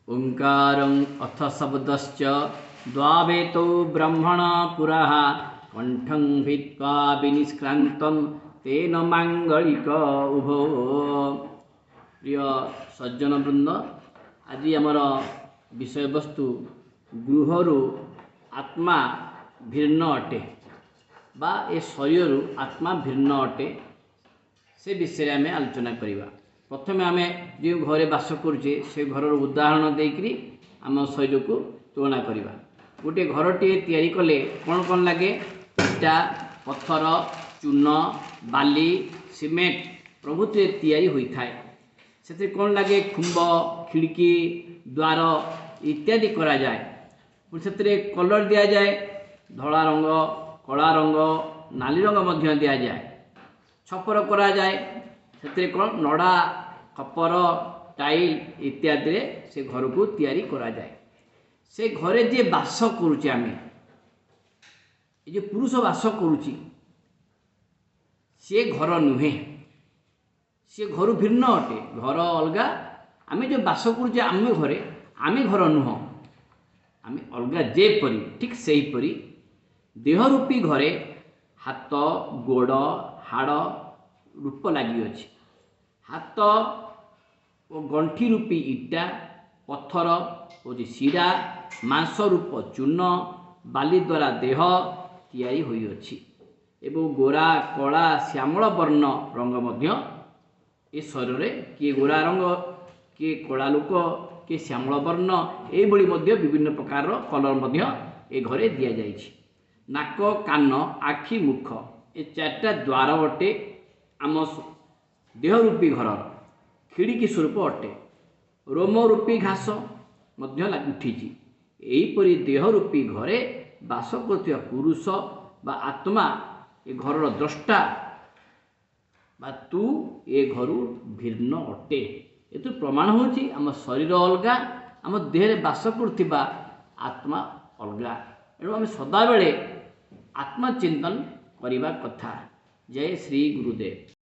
ଓଙ୍କାରଂ ଅଥ ଶବ୍ଦଶ୍ଚ ଦ୍ୱାବେତୌ ବ୍ରହ୍ମଣ ପୁରଃ କଣ୍ଠଂ ଭିତ୍ବା ବିନିଷ୍କ୍ରାନ୍ତಂ ତେନ ମାଙ୍ଗଳିକ ଉଭୋ। ପ୍ରିୟ ସଜ୍ଜନ ବୃନ୍ଦ, ଆଜି ଆମର ବିଷୟବସ୍ତୁ ଗୃହରୁ ଆତ୍ମା ଭିନ୍ନ ଅଟେ ବା ଏ ଶରୀରରୁ ଆତ୍ମା ଭିନ୍ନ ଅଟେ, ସେ ବିଷୟରେ ଆମେ ଆଲୋଚନା କରିବା। ପ୍ରଥମେ ଆମେ ଯେଉଁ ଘରେ ବାସ କରୁଛେ, ସେ ଘରର ଉଦାହରଣ ଦେଇକରି ଆମ ଶରୀରକୁ ତୁଳନା କରିବା। ଗୋଟିଏ ଘରଟିଏ ତିଆରି କଲେ କ'ଣ କ'ଣ ଲାଗେ? ଇଟା, ପଥର, ଚୂନ, ବାଲି, ସିମେଣ୍ଟ ପ୍ରଭୃତିରେ ତିଆରି ହୋଇଥାଏ। ସେଥିରେ କ'ଣ ଲାଗେ? ଖୁମ୍ବ, ଖିଡ଼କି, ଦ୍ୱାର ଇତ୍ୟାଦି କରାଯାଏ। ପୁଣି ସେଥିରେ କଲର୍ ଦିଆଯାଏ। ଧଳା ରଙ୍ଗ, କଳା ରଙ୍ଗ, ନାଲି ରଙ୍ଗ ମଧ୍ୟ ଦିଆଯାଏ। ଛପର କରାଯାଏ। ସେଥିରେ କ'ଣ? ନଡ଼ା, ଖପର, ଟାଇଲ୍ ଇତ୍ୟାଦିରେ ସେ ଘରକୁ ତିଆରି କରାଯାଏ। ସେ ଘରେ ଯିଏ ବାସ କରୁଛେ ଆମେ, ଏ ଯେଉଁ ପୁରୁଷ ବାସ କରୁଛି, ସିଏ ଘର ନୁହେଁ, ସିଏ ଘରୁ ଭିନ୍ନ ଅଟେ। ଘର ଅଲଗା, ଆମେ ଯେଉଁ ବାସ କରୁଛେ ଆମ ଘରେ, ଆମେ ଘର ନୁହଁ, ଆମେ ଅଲଗା। ଯେପରି ଠିକ୍ ସେହିପରି ଦେହରୂପୀ ଘରେ ହାତ, ଗୋଡ଼, ହାଡ଼ ରୂପ ଲାଗିଅଛି। ହାତ ଓ ଗଣ୍ଠି ରୂପୀ ଇଟା, ପଥର ହେଉଛି ଶିରା, ମାଂସ ରୂପ ଚୂନ ବାଲି ଦ୍ୱାରା ଦେହ ତିଆରି ହୋଇଅଛି ଏବଂ ଗୋରା, କଳା, ଶ୍ୟାମଳ ବର୍ଣ୍ଣ ରଙ୍ଗ ମଧ୍ୟ ଏ ଶରୀରରେ, କିଏ ଗୋରା ରଙ୍ଗ, କିଏ କଳା ଲୋକ, କିଏ ଶ୍ୟାମଳ ବର୍ଣ୍ଣ, ଏଇଭଳି ମଧ୍ୟ ବିଭିନ୍ନ ପ୍ରକାରର କଲର୍ ମଧ୍ୟ ଏ ଘରେ ଦିଆଯାଇଛି। ନାକ, କାନ, ଆଖି, ମୁଖ ଏ ଚାରିଟା ଦ୍ୱାର ଅଟେ ଆମ ଦେହରୂପୀ ଘରର, ଖିଡ଼ିକି ସ୍ୱରୂପ ଅଟେ। ରୋମ ରୂପୀ ଘାସ ମଧ୍ୟ ଉଠିଛି। ଏହିପରି ଦେହରୂପୀ ଘରେ ବାସ କରୁଥିବା ପୁରୁଷ ବା ଆତ୍ମା ଏ ଘରର ଦ୍ରଷ୍ଟା ବା ତୁ ଏ ଘରୁ ଭିନ୍ନ ଅଟେ। ଏଥିରୁ ପ୍ରମାଣ ହେଉଛି ଆମ ଶରୀର ଅଲଗା, ଆମ ଦେହରେ ବାସ କରୁଥିବା ଆତ୍ମା ଅଲଗା। ଏଣୁ ଆମେ ସଦାବେଳେ ଆତ୍ମଚିନ୍ତନ କରିବା କଥା। ଜୟ ଶ୍ରୀ ଗୁରୁଦେବ।